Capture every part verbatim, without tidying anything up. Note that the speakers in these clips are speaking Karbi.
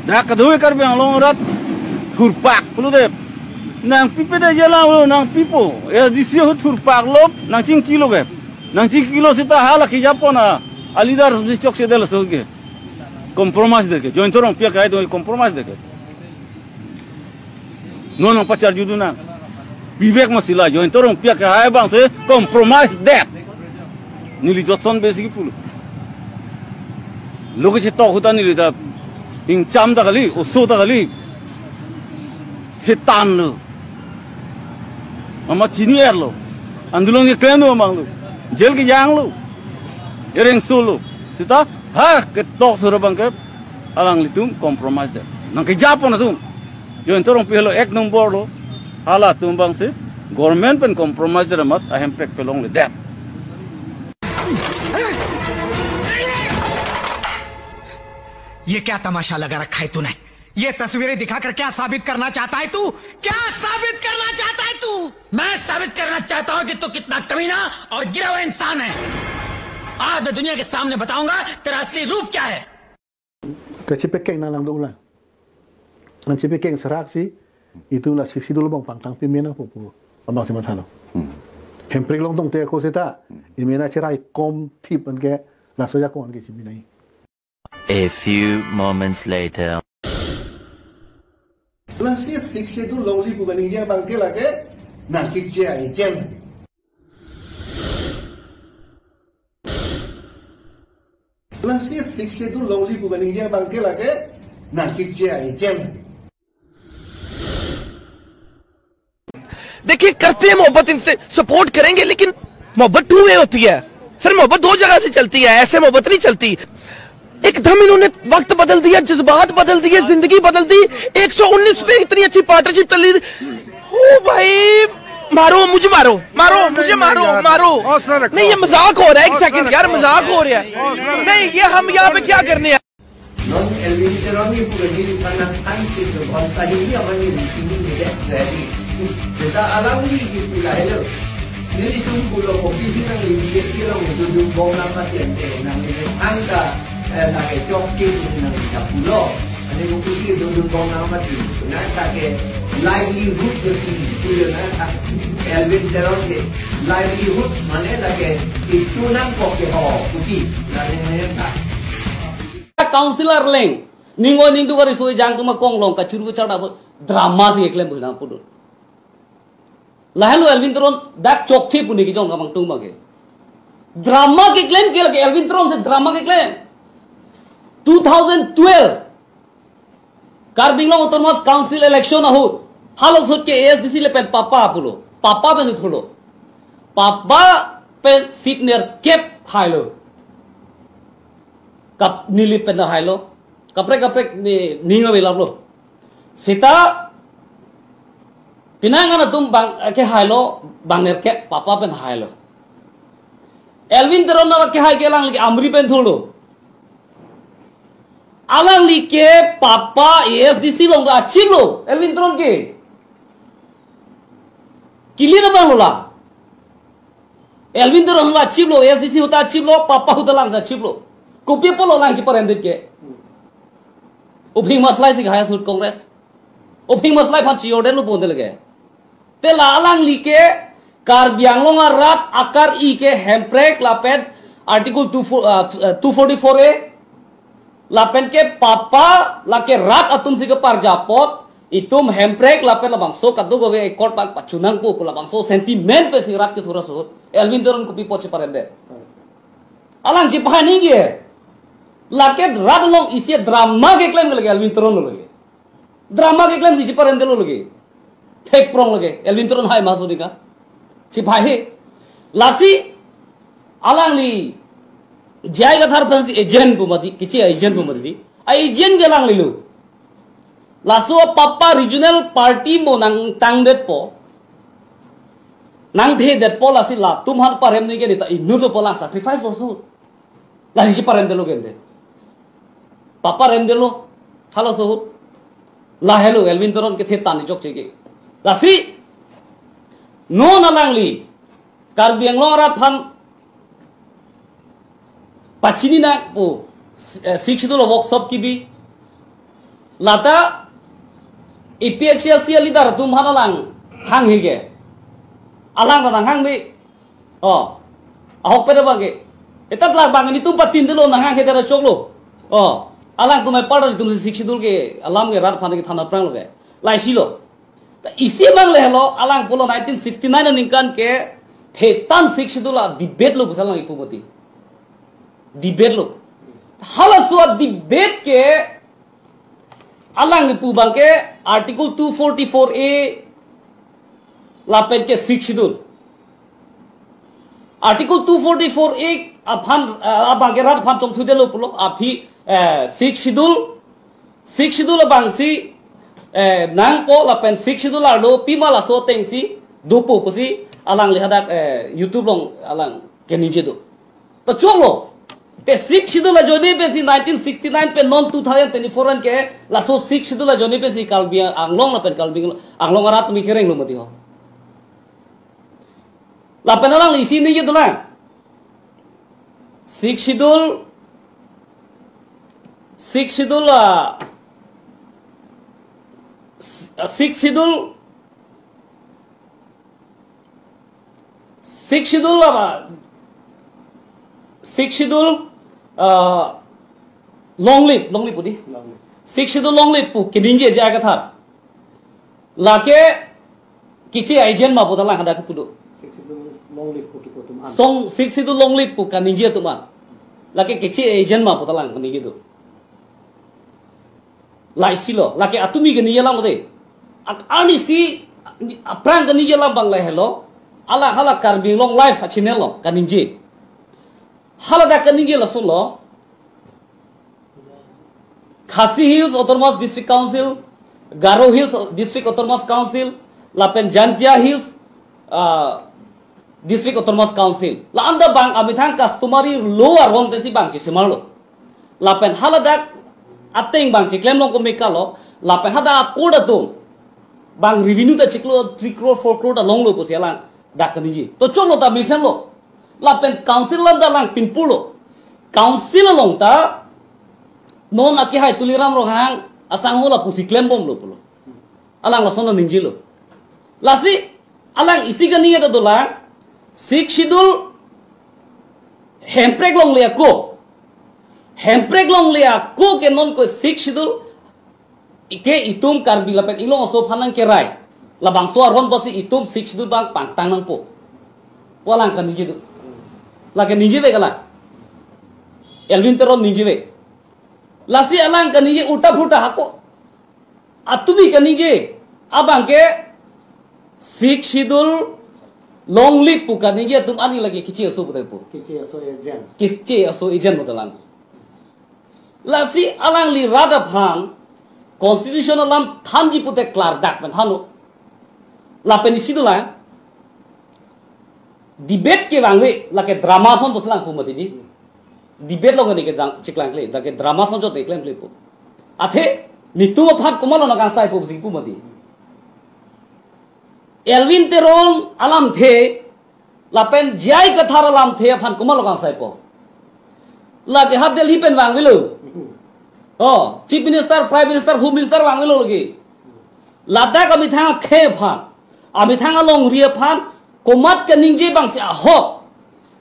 Dak kadokave Karbi Anglong arat thurpak pulote, nangpipe de jalang lo, nangpipo. ASDC ahut thurpak lo, nangchingkilo ke. Nangchingkilo seta hala kejapon a, a leader si chokche det laso ke. Compromise det ke. Jayanta Rongpi akehai atum compromise det ke. Non nangpacharjudun nang. Bibek masi la, Jayanta Rongpi akehai abang si compromise det. Neli jotson besi pulo. Lo kechetok ahut ta neli ta ingcham ta kali, oso ta kali. Hetan lo. Amat chini-er lo. Andolon keklem lo amang lo. Jail kejang lo. Ereng solo. Seta ha ketok sura abang ke alanglitum compromise det. Nangkejapon atum. Jayanta Rongpi helo ek nombor lo. Halatum abang si government pen compromise det amat ahemprek pelongledet. ये क्या तमाशा लगा रखा है तूने? ये तस्वीरें दिखाकर क्या साबित करना चाहता है तू? क्या साबित करना चाहता है तू? मैं साबित करना चाहता हूँ कि तू कितना कमीना और गिरा हुआ इंसान है। आज मैं दुनिया के सामने बताऊंगा तेरा असली रूप क्या है। Kachepekeng nang lang dolang. Nang chepekeng serak si itu la siksi dulu bang pangtang pimena popo abang si mathalo. Hemprek long tong te ko seta imena cherai kom thip an ke laso ya ko an ke chibinai. A few moments later. Lasi siksi dulu long lipu bani ya bang ke lake nang kikche ai chen. Lasi siksi dulu long lipu bani ya bang ke lake nang kikche ai chen. देखिए, करते हैं मोहब्बत, इनसे सपोर्ट करेंगे, लेकिन मोहब्बत two way होती है सर। मोहब्बत दो जगह से चलती है, ऐसे मोहब्बत नहीं चलती। एकदम इन्होंने वक्त बदल दिया, जज्बात बदल दिए, जिंदगी बदल दी। एक सौ उन्नीस पे इतनी अच्छी पार्टनरशिप चल रही थी। ओ भाई, मारो मुझे, मारो, मारो मुझे, मारो, मारो। नहीं, ये मजाक हो रहा है। एक सेकंड यार, मजाक हो रहा है। नहीं, ये हम यहाँ पे क्या करने आए? Non Elwin Teron ni pura neli sana tangki tu bon tadi ni apa ni sini ni dek dari. Kita alangli di pula hello. Nelitum pulo kopi si nangli di kilo ni dudun bong nang mati ante nangli angka eh nang kechok ke nangli tak pulo. Ani kopi si dudun bong nang mati. Nang ta ke livelihood ke pi pulo nang ta. Elwin Teron ke livelihood mane lake itu nang kok ke ho kuti. Nang ni ta. Councillor leng, ning oi ning tu kari soi jang tuma kong long kachuru kachar na drama si keklem bu nang pudun. Lahen lo Elwin Teron dak chokche puni kijong kamang tung bang ke. Drama keklem ke lagi Elwin Teron si drama keklem. Two thousand twelve Karbi Anglong Autonomous Council election ahut halo sut ke ASDC le pen papa pulo. Papa pen si thulo. Papa pen seat nerkep hailo. Kap neli pen hailo. Kaprek kaprek ni ning ave laplo. Seta pinangan atum bang ke hailo, bang nerkep papa pen hailo. Elwin Teron na ke hai ke alangli ke Amri pen thulo. Alangli ke papa ASDC long ta achiplo, Elwin Teron ke. Kili na bang lo la. Elwin Teron la achiplo, ASDC ahut ta achiplo, papa ahut ta lang si achiplo. Kopi apotlo lang si parem det ke. Uphing maslai si kahai ahut Congress. Uphing maslai aphan si orden lo pon det lake. Te la alangli ke Karbi Anglong arat akar-i ke hemprek lapen Article two four, uh, two forty-four A lapen ke papa lake rat atum si keparjapot itum hemprek lapen labangso kadokave accord bang pachunang pu pu labangso sentiment pen si rat kethur ahut Elwin Teron kopi apot si parem det. Alang si pahani ke lake rat along isi drama keklem ke lake Elwin Teron lo lake. Drama keklem si si parem det lo lake. Thek prong lake. Elwin Teron hai maso dika. Si pai he. Lasi alangli J I Kathar pen si agent pu mati, kichi agent pu mati. A agent ke alangli lo. Laso papa regional party mo nangtang detpo. Nangthe detpo lasi latum aphan parem ni ke neta inut lo pu lang sacrifice lo su. Lasi si parem det lo gente. Papa rem det lo. Halaso ahut. Lahelo Elwin Teron kethe tan ni chokche ke. Lasi non alangli Karbi Anglong arat aphan pachini nang pu, eh, sixth schedule workshop kebi. Lata A P H L C leader atum aphan alang hanghe ke. Alang ta nanghangme. Oh. Ahokpet abang ke. Etat la bang netum patindelo nanghanghe dera choklo. Oh. Alangtum ai party atum si Sixth Schedule ke alam ke rat aphan kethan aphranglo ke. Laisilo. Ta isi abang le helo, alang pulo nineteen sixty-nine aningkan ke thetan Sixth Schedule a-debate lo pusi alang ipu mati. Debate lo. Halaso a-debate ke alang ipu abang ke Article two forty-four A lapen ke Sixth Schedule. Article two forty-four A aphan, eh, abang ke rat aphan chongthudetlo pulo, aphi, eh, Sixth Schedule, Sixth Schedule abang si, eh, nangpo lapen Sixth Schedule arlo pima laso ateng si dopo pusi alangli hadak, eh, YouTube along alang keningje do. To choklo. Te Sixth Schedule ajoine pensi nineteen sixty-nine pen non two thousand twenty-four an ke laso Sixth Schedule ajoine pensi Karbi Anglong lapen Karbi Anglong arat mi kerenglo mati ho. Lapen alang isi ningje dolang. Sixth Schedule, Sixth Schedule, ah, Sixth Schedule, Sixth Schedule apa? Sixth Schedule, ah, long live, long live pu di. Long live. Sixth Schedule long live pu keningje J I Kathar. Lake keche agent ma pu ta alang hadak kepu do. Sixth Schedule long live pu kipu atum an. Song Sixth Schedule long live pu kaningje atum an. Lake keche agent ma pu ta alang kaningje do. Laisilo, lake atumi kaningje alam de. Ak-, arnisi aphrang kaningje alam abang le helo. Alang hala Karbi Anglong Live a-channel along kaningje. Hala dak kaningje lasonlo. Khasi Hills Autonomous District Council, Garo Hills District Autonomous Council, lapen Jaintia Hills, ah, District Autonomous Council. La-an ta bang amethang customary law aron pensi bang chisimarlo. Lapen haladak ateng bang chiklem long kome kalo, lapen hadak a-court atum bang revenue ta chiklo three crore, four crore ta longlo pusi alang dak kaningje. To choklo ta mesenlo. Lapen council alam ta alang pinpurlo. Council along ta non akehai Tuliram Ronghang asangho la pusi klembomlo pulo. Alang lason ta ningjelo. Lasi alang isi kaningje ta dolang, Sixth Schedule hemprek longle ako. Hemprek longle ako ke non ko Sixth Schedule ke itum Karbi lapen Inglong aso aphan nangkerai. Labangso aron pusi itum Sixth Schedule bang pangtang nangpo pu alang kaningje do. Lake ningjevek alang. Elwin Teron ningjevek. Lasi alang kaningje ulta pulta hako. Atumi kaningje abang ke Sixth Schedule long live pu kaningje atum ani lake keche aso pu ta pu. Keche aso agent. Keche aso agent pu ta lang. Lasi alangli rat aphan constitution alam thanji pute klardak pen thanlo. Lapen isi dolang. Debate kevangve lake drama ason pusi alang pu mati di. Debate along ke ne kedang chiklang kle, lake drama ason chot ne klemkle pu. Athe netum aphan komatlo nangkangsai pu pusi pu mati. Elwin Teron alamthe lapen J I Kathar alamthe aphan komatlo kangsaipo. Lake ha Delhi pen vangvelo. Oh, Chief Minister, Prime Minister, Home Minister vangvelo lake. Ladak amethang akhei aphan, amethang alongri aphan komat kaningje bangsi ahok.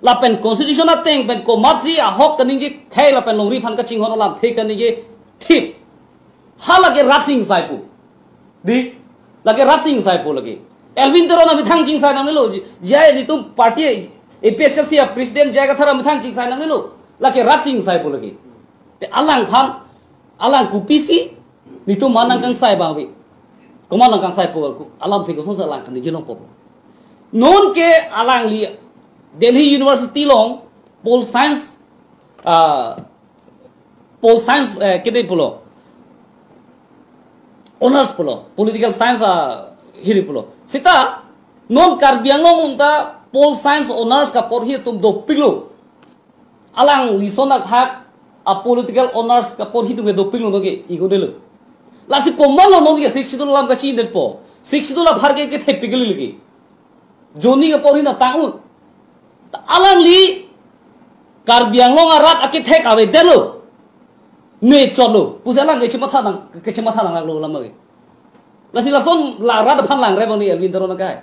Lapen constitution ateng pen komatsi ahok kaningje khei lapen longri aphan kachinghon alamthe kaningje thip. Ha lake rat chingsai pu. Di, lake rat chingsai pu lake. Elwin Teron amethang chingsai nangnelo. J I netum party A P H L C a-president J I Kathar amethang chingsai nangnelo. Lake rat chingsai pu lake. Te alangphan, alang kopisi netum aphan nangkangsai abang ave. Komat nangkangsai pu alamthe kosonsi alang kaningje longpo. Non ke alangli Delhi University along Pol Science, ah, Pol Science, eh, kede pulo. Honours pulo. Political Science, ah, hiri pulo. Seta non Karbi Anglong along ta Pol Science Honours kaporhi atum dopiklo. Alangli ason athak a-Political Honours kaporhi atum ke dopiklo, non ke igodelo. Lasi komatlo non ke Sixth Schedule alam kachinedetpo. Sixth Schedule apharke kethepik kali lake. Joni kaporhi na tang-un. Ta alangli Karbi Anglong arat akethek avedetlo. Ne chotlo. Pusi alang kechematha nang, kechematha nang lo lam lagi. Lasi lason la rat aphan langre bang ni Elwin Teron akai.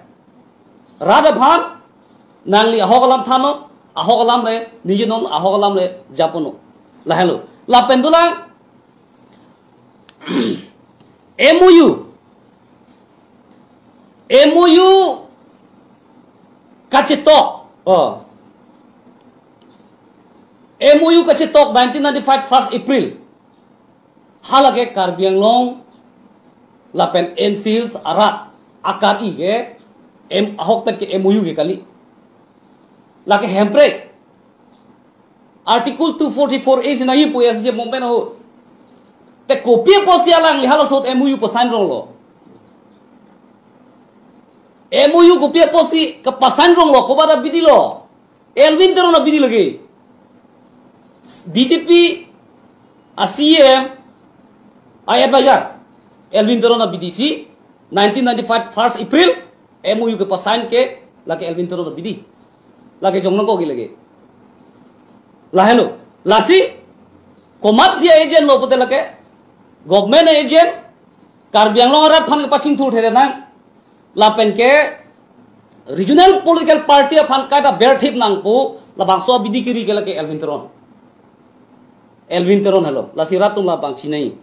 Rat aphan nangli ahok alam thannon, ahok alam le, niji non ahok alam le japonnon. Lahelo. Lapen dolang M O U. M O U kachetok. Oh. M O U kachetok nineteen ninety-five first April. Halake Karbi Anglong lapen N C Hills arat akar-i ke M, ahokpet ke M O U ke kali. Lake hemprek. Article two forty-four A si nangji pu S J Mompen ho. Te kopi apotsi alangli halaso M O U pasign ronglo? M O U kopi apotsi kepasign ronglo, koba abidi lo? Elwin Teron abidi lagi. B J P a C M a advisor. Elwin Teron abidi si nineteen ninety-five first April M O U kepasign ke lake Elwin Teron abidi. Lake jong nangkok lagi. Lahelo. Lasi komatsi agent lo pute lake government agent, Karbi Anglong arat aphan kepachingthur thede nang. Lapen ke regional political party aphan kaita berthip nangpo, labangso abidi kiri ke lake Elwin Teron. Elwin Teron helo. Lasi rat atum labang chinai.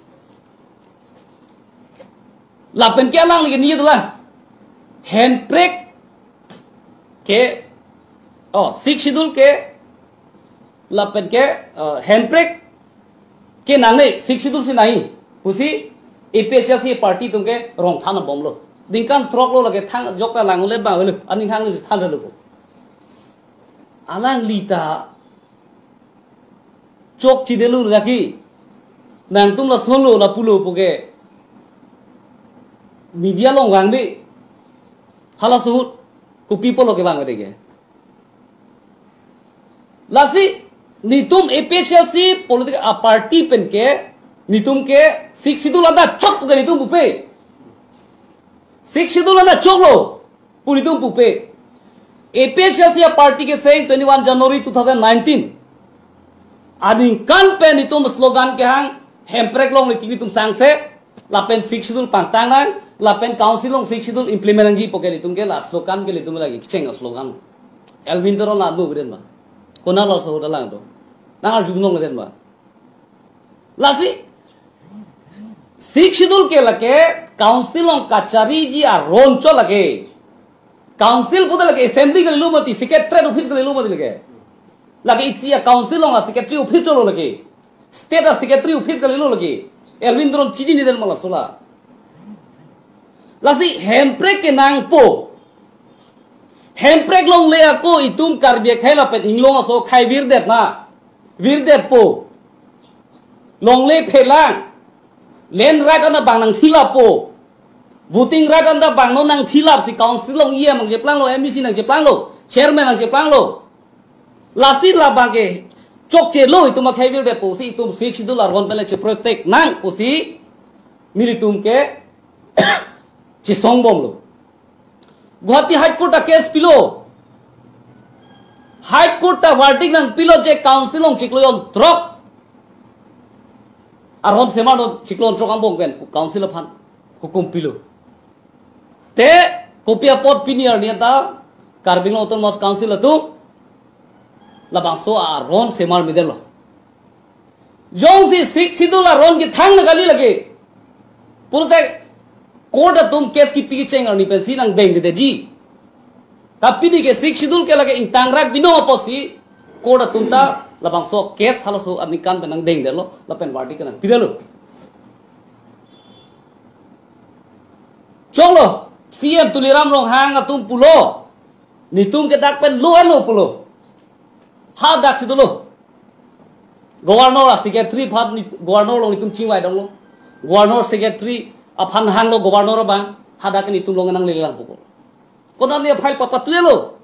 Lapen ke alangli ke niyet la. Hemprek ke, oh, Sixth Schedule ke, lapen ke, uh, hemprek ke nangne, Sixth Schedule si nangji pusi A P H L C party atum ke rong than bomlo. Ningkan throk lo lake thang jok ta lang le bang le, aning hang le than lo. Alangli ta chokchedetlo lake. Nangtum lasonlo lapulo pu ke media along vangve. Halaso ahut kopi apotlo kevang vede ke? Lasi netum A P H L C political, ah, party pen ke netum ke Sixth Schedule anta chok ke netum pupe. Sixth Schedule anta choklo pu netum pupe. A P H L C a party kecheng twenty-one January two thousand nineteen aningkan pen netum slogan kehang, hemprek longle pu netum sangse, lapen Sixth Schedule pangtang nang, lapen council along Sixth Schedule implement nangji pu ke netum ke la slogan ke netum lagi kecheng slogan. Elwin Teron la nu beden ba. Konat laso ahut alang do. Nang arju nong le den ba. Lasi Sixth Schedule ke lake council along kachariji aron chot lake. Council pute lake assembly kalilo mati, secretariat office kalilo mati lake. Lake isi a council along a secretary office chotlo lake. State a secretary office kalilo lake. Elwin Teron chinine den ma laso la? Lasi hemprek kenangpo. Hemprek longle ako itum Karbi akhei lapen inglong aso akhei virdetna. Virdetpo. Longle phelang. Land right anta bang nangthilappo. Voting right anta bang non nangthilapsi council along E M nangcheplanglo, M A C nangcheplanglo, chairman nangcheplanglo. Lasi labang ke chokchelo itum akhei virdetpo si itum Sixth Schedule aron pen le cheprotect nang pusi nelitum ke chesong bomlo. Guwahati High Court ta case pilo. High Court ta verdict nangpilo je council along chiklo jonthrok aron semarnon, chiklo jonthrok angbong pen council aphan hukum pilo. Te kopi apot pini arni anta Karbi Anglong Autonomous Council atum labangso aron semarmedetlo? Jongsi Sixth Schedule aron kethang na kali lake pulote court atum case kipi kecheng arni pensi nangdengdedetji. Tapi pini ke Sixth Schedule ke lake ingtang rak binong apotsi court atum ta labangso case halaso aningkan pen nangdengdetlo lapen verdict nangpidetlo. Choklo, C M Tuliram Ronghang atum pulo, netum ke dak pen lo-anlo pulo. Hadak si dolo. Governor a secretary aphan ni, governor along netum chingvai damlo. Governor secretary aphan hanglo governor abang, hadak netum along nanglele lang pukul. Konat ne file papatuyelo?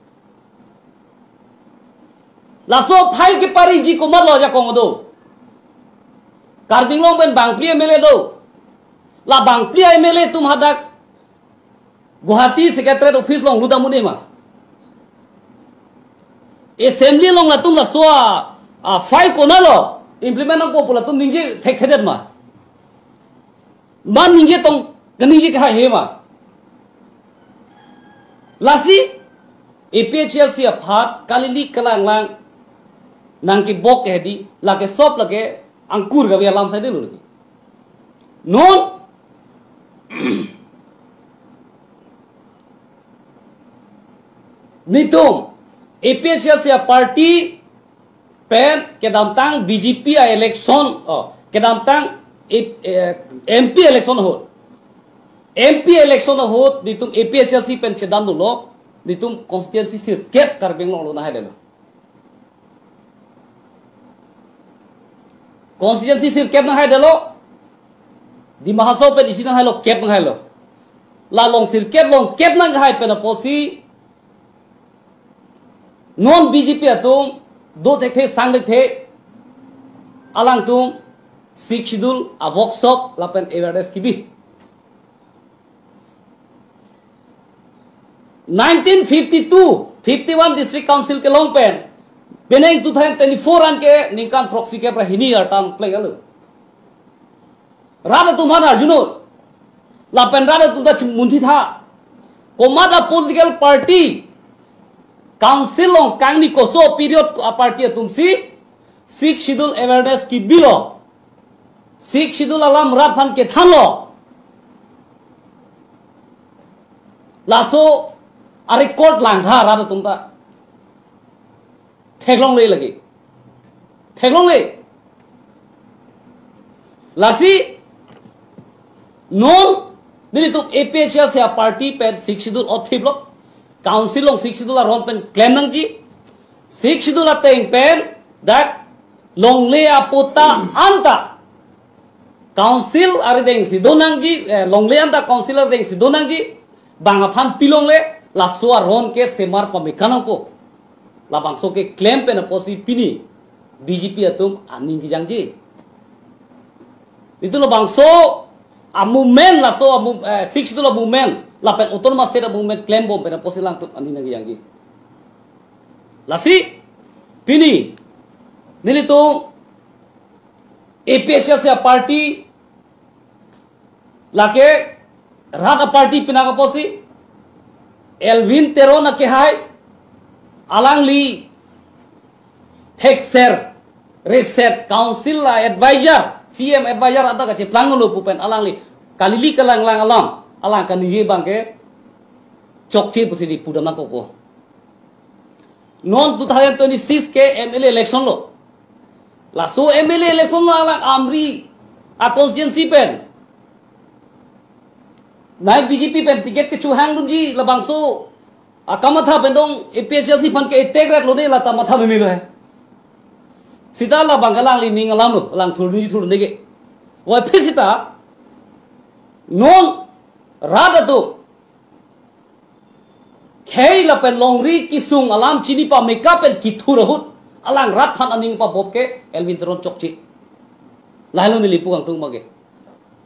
Laso file kepariji komatlo ajakong do? Karbi Anglong pen bangphli M L A do. La bangphli M L A atum hadak Guwahati Secretariat Office along lutdam un-e ma? Assembly along latum laso a, a file konatlo? implement nangpo pu latum ningje thekthedet ma? Ma ningje tong, kaningje kehaihe ma? Lasi A P H L C aphan kalili kalanglang nangkebok ke hedi, lake sop lake angkur kave alam saidelo lake. Non nelitum A P H L C aparty pen kedamtang B J P a-election, oh, kedamtang, eh, eh, M P election ahut. M P election ahut nelitum A P H L C pen chedandolo, nelitum constituency sirkep Karbi Anglong lo nanghaidelo. Constituency sirkep nanghaidelo. Dima Hasao pen isi nanghailo, kep nanghailo. La long sirkep long kep nanghai pen apotsi non B J P atum do thekthe sang thekthe, alangtum Sixth Schedule a-workshop lapen awareness kebi. Nineteen fifty-two, fifty-one District Council kelong pen, penang two thousand twenty-four an ke ningkan throksi kep ra hini artan plenglo. Rat atum aphan arjunon. Lapen rat atum ta chimunthi tha. Komat a-political party council along kangni koso period a-party atumsi Sixth Schedule awareness kebilo. Sixth Schedule alam rat aphan kethanlo. Laso a-record langtha rat atum ta. Theklongle lake. Theklongle. Lasi non nelitum A P H L C aparty pen Sixth Schedule othiplo. Council along Sixth Schedule aron pen klem nangji. Sixth Schedule ateng pen dak longle apatta anta council arideng si do nangji, eh, longle anta council arideng si do nangji, bang aphan pilongle, laso aron ke semar pameka nangpo. Labangso keklem pen apotsi pini B J P atum aning kejangji. Itum labangso a-movement, laso a-mov-, eh, Sixth Schedule a-movement, lapen Autonomous State a-movement klembom pen apotsi alangtum aning nangkejangji. Lasi pini nelitum A P H L C aparty lake rat aparty penang apotsi Elwin Teron akehai alangli thekser reset council a-advisor, C M advisor anta kacheplanglo pu pen alangli kalili kalanglang alam, alang kaningje abang ke chokche pusi di pudam nangkokpo. Non two thousand twenty-six ke M L A election lo. Laso M L A election lo alang Amri a-constituency pen, nai B J P pen ticket kechohangdunji labangso akamatha pen dong, A P H L C aphan ke-attack rak lo de, lata matha bemilo he. Seta labang ke alangli ning alam lo, alang thurdunji thurdunde ke. Wai phe seta non rat atum khei lapen longri kesung alam chini pameka pen kethur ahut alang rat aphan aning pabop ke Elwin Teron chokche. Lahelo neli pu kangtung abang ke.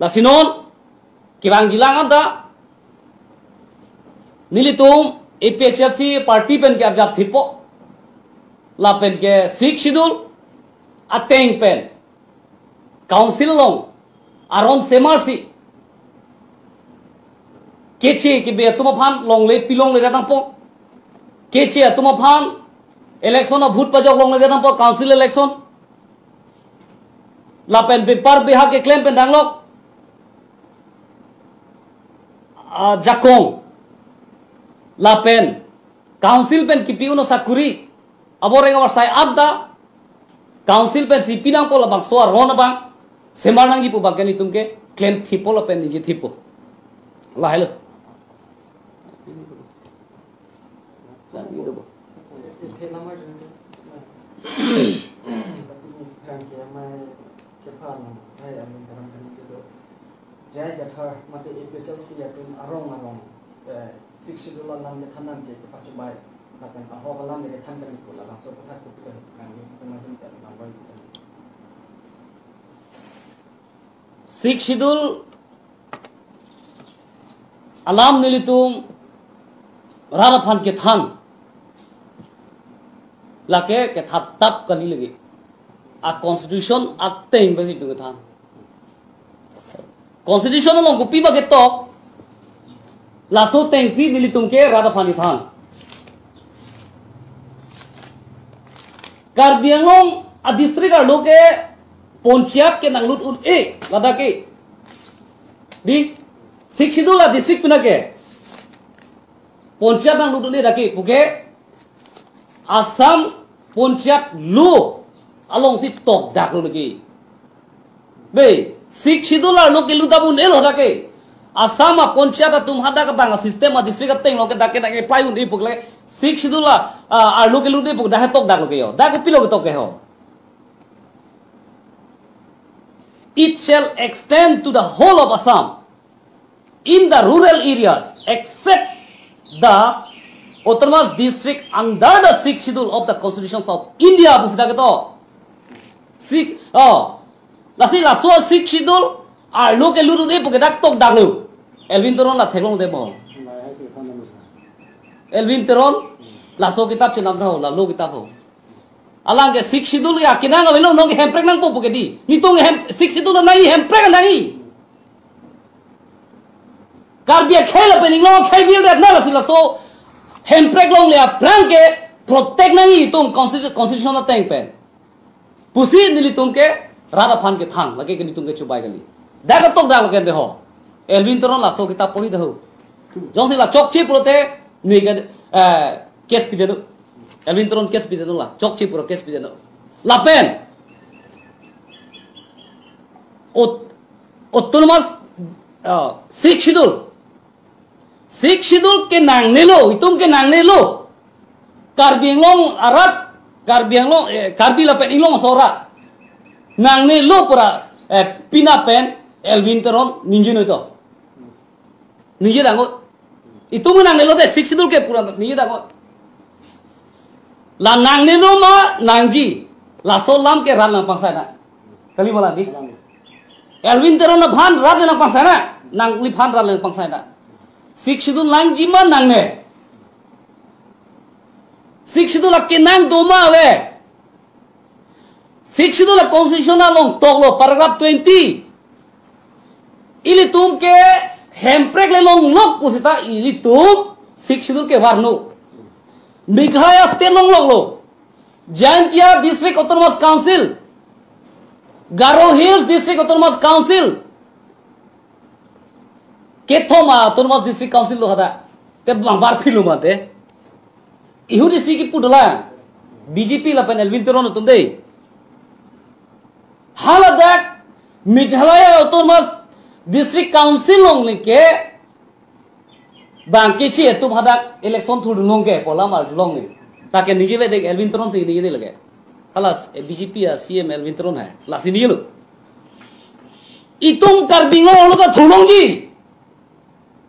Lasi non kevangjilang anta nelitum A P H L C party pen ke-arjap thippo. Lapen ke Sixth Schedule ateng pen council along aron semarsi keche kebe atum aphan longle pilongledet nangpo. Keche atum aphan election a-vote pajok longledet nangpo, council election. Lapen bepar beha keklem pen danglok ajakong. Lapen council pen kipi un asakuri aboreng abarsai anta council pensi pinangpo, labangso aron abang semar nangji pu abang ke nelitum keklem thippo lapen ningje thippo. Lahelo. J I Kathar mate A P H L C atum arong arong, eh, Sixth Schedule alam kethan nangji kepachumbai lapen ahok alam kethan kali pu labangso aphuthak kopi kan nangji, teman-teman kan nangbai. Sixth Schedule alam nelitum rat aphan kethan lake kethat tap kali lagi. a constitution ateng pensi itum kethan. Constitution along kopima ketok, laso atengsi nelitum ke rat aphan kethan. Karbi Anglong a district arlo ke panchayat ke nanglut un-e, ladak ke. Di, Sixth Schedule a district pina ke panchayat nanglut un-e dak ke, puke Assam panchayat law alongsi tokdaklo lagi. Be, Sixth Schedule arlo kelut un-elo dak ke. Assam a panchayat atum hadak abang a system a district ateng along ke dak ke dak ke apply un-e pukle. Sixth Schedule a, a, arlo kelut un-e puk dak ke tokdaklo ke ho. Dak kopilo ketok ke ho. It shall extend to the whole of Assam in the rural areas except the autonomous district under the Sixth Schedule of the Constitution of India, pusi dak ketok. Six, oh. Lasi laso Sixth Schedule arlo kelut un-e puke dak tokdaklo. Elwin Teron la theklongde mo. Elwin Teron laso kitab chenam tha ho, la law kitab ho. Alang ke Sixth Schedule ya kinang avelo, non ke hemprek nangpo puke di. Nelitum hem, Sixth Schedule nangji, hemprek nangji. Karbi akhei lapen Inglong akhei virdet na, lasi laso hemprek longle aphrang ke protect nangji itum constitu-, constitution ateng pen, pusi nelitum ke rat aphan kethan, lake ke nelitum ke chubai kali. Dak ketokdaklo ke de ho. Elwin Teron laso kitab porhi dak ho. Jongsi la chokche pulote, ne ke, eh, case pidetnon. Elwin Teron case pidetnon la. Chokche pura case pidetnon. Lapen aut-, autonomous, ah, Sixth Schedule. Sixth Schedule ke nangnelo, itum ke nangnelo. Karbi Anglong arat, Karbi Anglong, eh, Karbi lapen Inglong aso arat nangnelo pura, eh, pina pen Elwin Teron ningje noi to. Ningje dang oi. Itum nangnelo de, Sixth Schedule ke pura ningje dang oi. La nangnelo ma nangji. Laso alam ke rat nangpangsai na. Kali ma la di. Elwin Teron aphan rat nangpangsai na. Nangliphan rat nangpangsai na. Sixth Schedule nangji ma nangne. Sixth Schedule akenang do ma ave. Sixth Schedule a constitution along toklo, paragraph twenty. Ilitum ke hemprek le longlok pusita ilitum Sixth Schedule ke varno. Meghalaya state longloklo. Jaintia District Autonomous Council. Garo Hills District Autonomous Council. Kethom a Autonomous District Council lo hadak. Te bang bar philo mate. Ihudi si kipu dolang. B J P lapen Elwin Teron atum dei. Haladak Meghalaya Autonomous District Council longle ke bang kechi atum hadak election thurdunlong ke pu alam arjulong ne. Ta ke ningje ve dek Elwin Teron si ningje lake. Halas, eh, B J P a C M Elwin Teron hai. Lasi ningjelo. Itum Karbi Anglong lo ta thurlongji.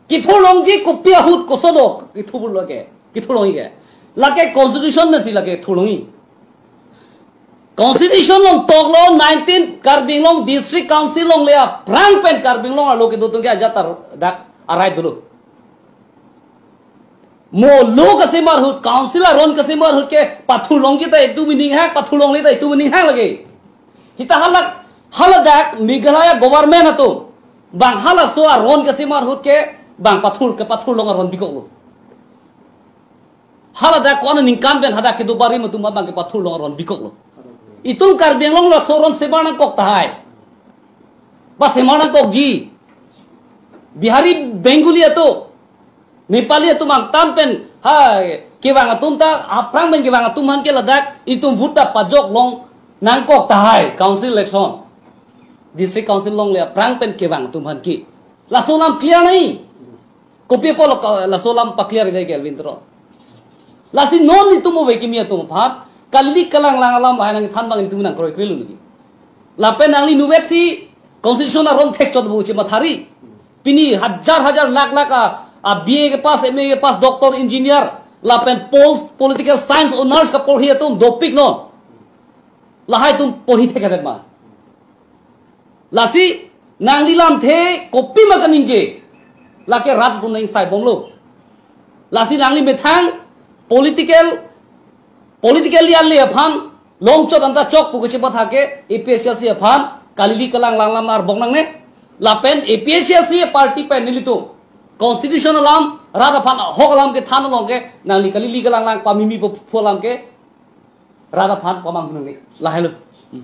Kithurlongji kopi ahut koson do kithurlong ke. Kithurlongji ke. Lake constitution pensi lake thurlongji. Constitution along toklo nineteen Karbi Anglong District Council longle aphrang pen Karbi Anglong arlo kedo atum ke ajat tar dak arai dolo. Mo law kesemar ahut, council aron kesemar ahut ke pathurlongji ta itum ninghang, pathurlongle ta itum ninghang lake. Sita halak, haladak Meghalaya government atum bang halaso aron kesemar ahut ke bang pathur, kepathurlong aron bikoklo. Haladak ko-an aningkan pen hadak kedo barim atum abang kepathurlong aron bikoklo. Itum Karbi Anglong laso aron semar nangkok tahai. Ba semar nangkokji. Bihari, Bengali atum, Nepali atum angtan pen, ha, kevang atum ta, aphrang pen kevang atum aphan ke ladak itum vote ta pajoklong nangkok tahai, council election. District council longle aphrang pen kevang atum aphan ke. Laso alam clear nai. Kopi apotlo ka-, laso alam pa-clear dei ke Elwin Teron. Lasi non itum ove kimi atum aphan, kali kalanglang alam lahai nangthan abang itum nangkroi kroi lo lagi. Lapen nangli nuvet si constitution aron thekchot bu chemathari. Pini hajar hajar lakh lakh a, a B A kepass, M A kepass, doctor, engineer, lapen pol-, political science honours kaporhi atum dopik non. Lahai atum porhi thekthedet ma. Lasi nangli lamthe kopima kaningje. Lake rat atum nang sai bomlo. Lasi nangli methang political, politically ale aphan Longchot anta chok pu kachepatha ke A P H L C aphan kalili kalang lang lam arbong nangne. Lapen A P H L C party pen nelitum constitution alam, rat aphan ahok alam kethan along ke nangli kalili kalang lang pamimi pu, pu alam ke rat aphan pamanghu nangne. Lahelo. Hmm.